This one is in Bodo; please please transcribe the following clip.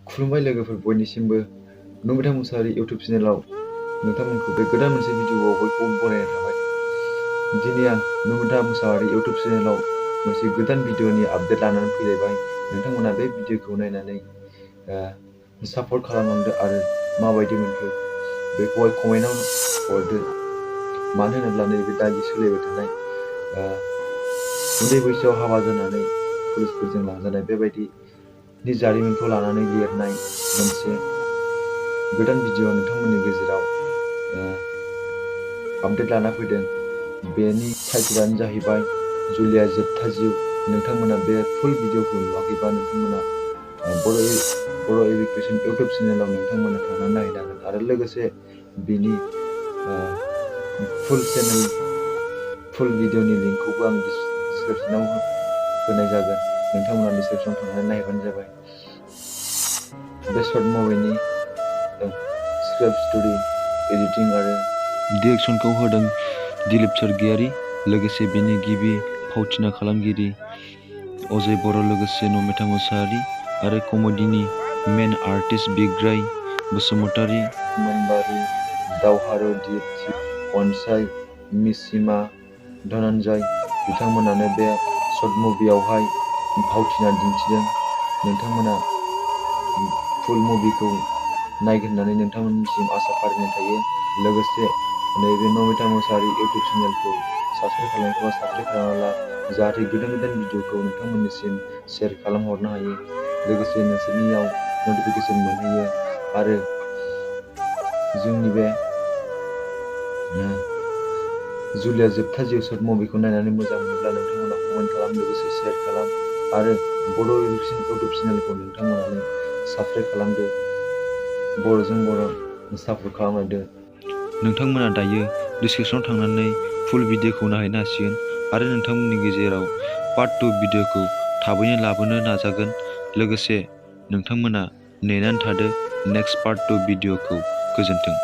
खुलुमबाय लोगोफोर बयनिसिमबो नमिता मुसाहारि इउटिउब चेनेलाव नोंथांमोनखौ बे गोदान मोनसे भिडिअआव बयखौबो बरायनाय थाबाय। दिनै आं नमिता मुसाहारि इउटिउब चेनेलाव मोनसे गोदान भिडिअनि आपडेट लानानै फैलायबाय। नोंथांमोना बे भिडिअखौ नायनानै सापर्ट खालामलांदो आरो माबायदि मोनखो बेखौहाय कमेन्टआव हरदो। मानो होनोब्ला नैबे दानि सोलिबाय थानाय उन्दै बैसोआव हाबा जानानै पुलिसफोरजों लांजानाय बेबायदिनि जारिमिनखौ लानानै लिरनाय मोनसे गोदान भिडिअ नोंथांमोननि गेजेराव आपडेट लाना फैदों। बेनि टाइटेलानो जाहैबाय जुलिया जोबथा जिउ। नोंथांमोना बे फुल भिडिअखौ नुवाखैबा नोंथांमोना बर' एजुकेशन इउटिउब चेनेलाव नोंथांमोना थांनानै नायहैनांगोन आरो लोगोसे बेनि फुल भिडिअनि लिंकखौबो आं डिसक्रिप्शनाव होनाय जागोन। नोंथांमोना डिसक्रिप्शनाव थांनानै नायहैबानो जाबाय। बे सर्ट मुभिनि स्क्रिप्ट स्ट'रि एडिटिं आरो डिरेक्शनखौ होदों दिलीप सर्गीयारी। लोगोसे बेनि गिबि फावथिना खालामगिरि अजय बर' लोगोसे नमिता मुसाहारि आरो कमेडीनि मेन आर्टिस्ट बिग्राय बसुमतारी, मोनबारी, दावहारु, दीप्ति, अनसाय, मिसिमा, धनन्जय बिथांमोनानो बे सर्ट मुभियावहाय फावथिना दिन्थिदों। नोंथांमोना फुल मुभिखौ नायगोन होननानै नोंथांमोननिसिम आसा फारिनाय थायो। लोगोसे नैबे नमिता मुसाहारि इउटिउब चेनेलखौ साबस्क्राइब खालामोबा साबस्क्राइब खालामना ला, जाहाथे गोदान भिडिअखौ नोंथांमोननिसिम शेयार खालामहरनो हायो। लोगोसे नोंसोरनियाव नटिफिकेशन मोनहैयो आरो जोंनि बे जुलिया जोबथा जिउ सर्ट मुभिखौ नायनानै मोजां मोनोब्ला नोंथांमोना कमेन्ट खालाम, लोगोसे शेयार खालाम आरो बड' इउटिउब चेनेलखौ नोंथांमोनानो साबस्क्राइब खालामदो। बर'जों बर' सापर्ट खालामदो। नोंथांमोना दायो डिसक्रिप्शनाव थांनानै फुल भिडिअखौ नायहैनो हासिगोन आरो नोंथांमोननि गेजेराव पार्ट 2 भिडिअखौ थाबैनो लाबोनो नाजागोन। लोगोसे नोंथांमोना नेनानै थादो नेक्स्ट पार्ट 2 भिडिअखौ। गोजोन्थों।